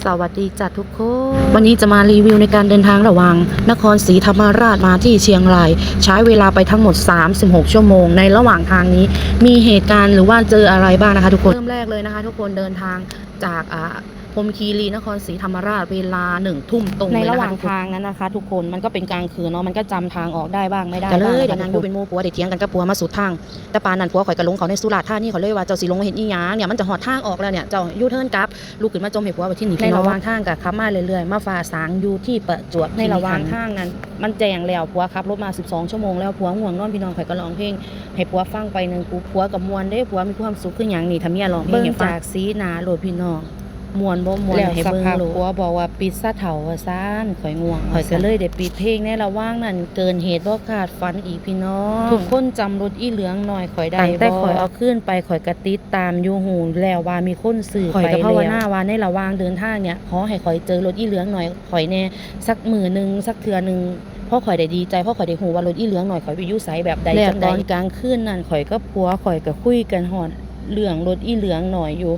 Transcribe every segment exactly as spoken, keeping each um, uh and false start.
สวัสดีจ้ะทุกคน วันนี้จะมารีวิวในการเดินทางระหว่างนครศรีธรรมราชมาที่เชียงราย ใช้เวลาไปทั้งหมด สามสิบหก ชั่วโมง ในระหว่างทางนี้มีเหตุการณ์หรือว่าเจออะไรบ้างนะคะทุกคน เริ่มแรกเลยนะคะทุกคน เดินทางจากอ่าพรหมคีรีนครศรีธรรมราช เวลาหนึ่งทุ่มตรง ในระหว่างทางนั้นนะคะทุกคน มันก็เป็นกลางคืนเนาะ มันก็จำทางออกได้บ้างไม่ได้ ก็เลย บ้างนะคะ ได้นั่งอยู่เป็นหมู่ผัว ได้เถียงกันกับผัวมาสุดทาง แต่ปานนั้นผัวข่อยก็หลงเข้าในสุราษฎร์ธานี เขาเลยว่า เจ้าสิหลงมาเฮ็ดอีหยังเนี่ย มันจะฮอดทางออกแล้วเนี่ย เจ้ายูเทิร์นกลับ ลุกขึ้นมาจ่มให้ผัวว่าที่นี่ ในระหว่างทางก็ขับมาเรื่อยๆ มาฟ้าสางอยู่ที่ประจวบคีรีขันธ์ ในระหว่างทางนั้น มันแจ้งแล้ว ผัวขับรถมา สิบสอง ชั่วโมงแล้ว ผัวง่วงนอน พี่น้อง ข่อยก็ร้องเพลงให้ผัวฟังไปหนึ่ง กู ผัวก็ม่วนเด้ ผัวมีความสุขคือหยังนี่ ถ้าเมียร้องเพลงให้ฟัง เบิ่งจากสีหน้าโลดพี่น้อง ม่วนบ่ม่วน แล้ว ให้เบิ่งโลด สักพักผัวบอกว่า "ปิดซะเถาะ" ว่าซั่น ข่อยง่วง ข่อยก็เลยได้ปิดเพลง ในระหว่างนั้นเกิดเหตุบ่คาดฝันอีกพี่น้อง ทุกคนจำรถอีเหลืองน้อยข่อยได้บ่ ตั้งแต่ข่อยเอาคืนไป ข่อยก็ติดตามอยู่ ฮู้แล้วว่ามีคนซื้อไปแล้ว ข่อยก็ภาวนาว่าในระหว่างเดินทางเนี่ย ขอให้ข่อยเจอรถอีเหลืองน้อยข่อยแน่ สักมื้อหนึ่ง สักเทื่อหนึ่ง เพราะข่อยได้ดีใจ เพราะข่อยได้ฮู้ว่ารถอีเหลืองน้อยข่อยไปอยู่ไสแบบใด แล้ว จั่งใด ตอนกลางคืนนั้น ข่อยกับผัวข่อยก็คุยกันฮอดเรื่องรถอีเหลืองน้อยอยู่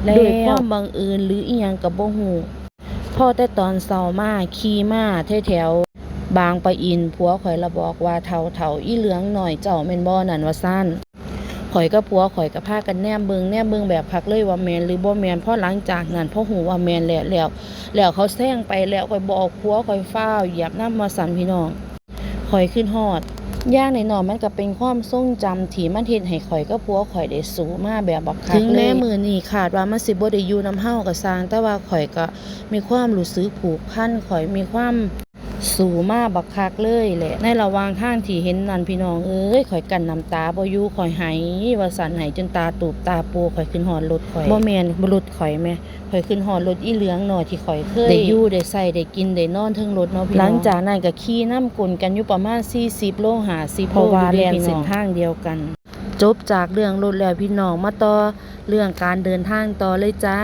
แล้ว ด้วยความบังเอิญหรืออีหยังก็บ่ฮู้ พอแต่ตอนเช้ามา ขี่มาแถวๆบางปะอิน ผัวข่อยละบอกว่า "เถาๆ อีเหลืองน้อยเจ้าแม่นบ่นั่น" ว่าซั่น ข่อยกับผัวข่อยก็พากันแนมเบิ่ง แนมเบิ่งแบบคักเลยว่าแม่นหรือบ่แม่น พอหลังจากนั้น พอฮู้ว่าแม่นแล้ว แล้ว แล้วเขาแซงไปแล้ว ข่อยบอกผัวข่อยฟ้าวเหยียบนำว่าซั่นพี่น้อง ข่อยคิดฮอด อย่างน้อยๆ มันก็เป็นความทรงจำที่มันเฮ็ดให้ข่อยกับผัวข่อยได้สู้มาแบบบักคักเลย ถึงแม้มื้อนี้คาดว่ามันสิบ่ได้อยู่นำเฮาก็ซ่าง แต่ว่าข่อยก็มีความรู้สึกผูกพัน ข่อยมีความสู้มาบักคักเลยแหละ ในระหว่างทางที่เห็นนั่นพี่น้องเอ้ย ข่อยกั้นน้ำตาบ่อยู่ ข่อยไห้ว่าซั่น ไห้จนตาตูบตาปู ข่อยคิดฮอดรถข่อย บ่แม่น บ่รถข่อยแหม ข่อยคิดฮอดรถอีเหลืองน้อยที่ข่อยเคยได้อยู่ได้ใช้ได้กินได้นอนเทิงรถเนาะพี่น้อง หลังจากนั้นก็ขี่นำกลนกันอยู่ประมาณ สี่สิบ โล ห้าสิบ โล เพราะว่าแล่นเส้นทางเดียวกัน จบจากเรื่องรถแล้วพี่น้อง มาต่อเรื่องการเดินทางต่อเลยจ้า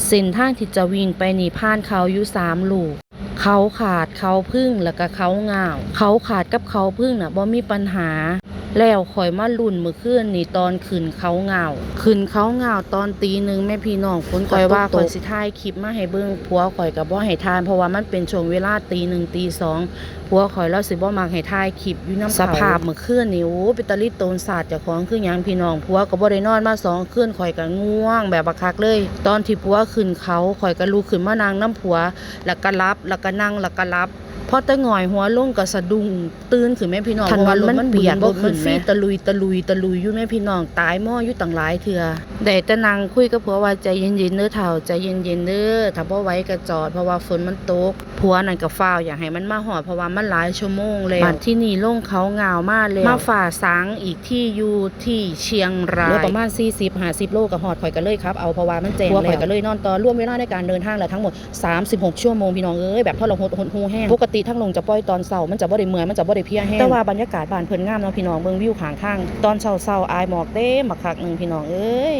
เส้นทางที่จะวิ่งไปนี่ผ่านเขาอยู่สามลูก เขาขาด เขาพึง แล้วก็เขาง่าว เขาขาดกับเขาพึงน่ะบ่มีปัญหา แล้วข่อยมาลุ้นมื้อคืนนี่ตอนขึ้นเขาง่าว ขึ้นเขาง่าวตอนตีหนึ่งแม่พี่น้อง ฝนก็ตก ข่อยว่าข่อยสิถ่ายคลิปมาให้เบิ่ง ผัวข่อยก็บ่ให้ถ่าย เพราะว่ามันเป็นช่วงเวลาตีหนึ่งตีสอง ผัวข่อยลาวสิบ่มักให้ถ่ายคลิปอยู่นำเขา สภาพมื้อคืนนี่ โอ้ เป็นตาลิโตนสาดเจ้าของคือหยังพี่น้อง ผัวก็บ่ได้นอนมาสองคืน ข่อยก็ง่วงแบบบักคักเลย ตอนที่ผัวขึ้นเขา ข่อยก็ลุกขึ้นมานั่งนำผัว แล้วก็หลับ แล้วก็นั่ง แล้วก็หลับ พอแต่หงอยหัวลงก็สะดุ้งตื่นขึ้นแม่พี่น้อง ถนนมันเปียก เพราะว่ารถมันบึนบ่ขึ้นแม่ บ่ขึ้นแม่ ตะลุย ตะลุย ตะลุยอยู่แม่พี่น้อง ตายหม้ออยู่ตั้งหลายเทื่อ ได้แต่นั่งคุยกับผัวว่า "ใจเย็นๆ เด้อเฒ่า ใจเย็นๆ เด้อ ถ้าบ่ไหวก็จอด เพราะว่าฝนมันตก" ผัวนั่นก็ฟ้าวอยากให้มันมาฮอด เพราะว่ามันหลายชั่วโมงแล้ว บัดทีนี้ลงเขาง่าวมาแล้ว มาฟ้าสางอีกที่อยู่ที่เชียงราย เหลือประมาณ สี่สิบ ห้าสิบ โลก็ฮอด ข่อยก็เลยขับเอา เพราะว่ามันแจ้งแล้ว ผัวข่อยก็เลยนอนต่อ รวมเวลาในการเดินทางแล้วทั้งหมด สามสิบหก ชั่วโมงพี่น้องเอ้ย แบบทรหดหดหู่แฮง ปกติทางลงจะปล่อยตอนเช้า มันจะบ่ได้เมื่อย มันจะบ่ได้เพลียแฮง แต่ว่าบรรยากาศบ้านเพิ่นงามเนาะพี่น้อง เบิ่งวิวข้างทาง ตอนเช้าๆ อายหมอกเต็มบักคักหนึ่งพี่น้องเอ้ย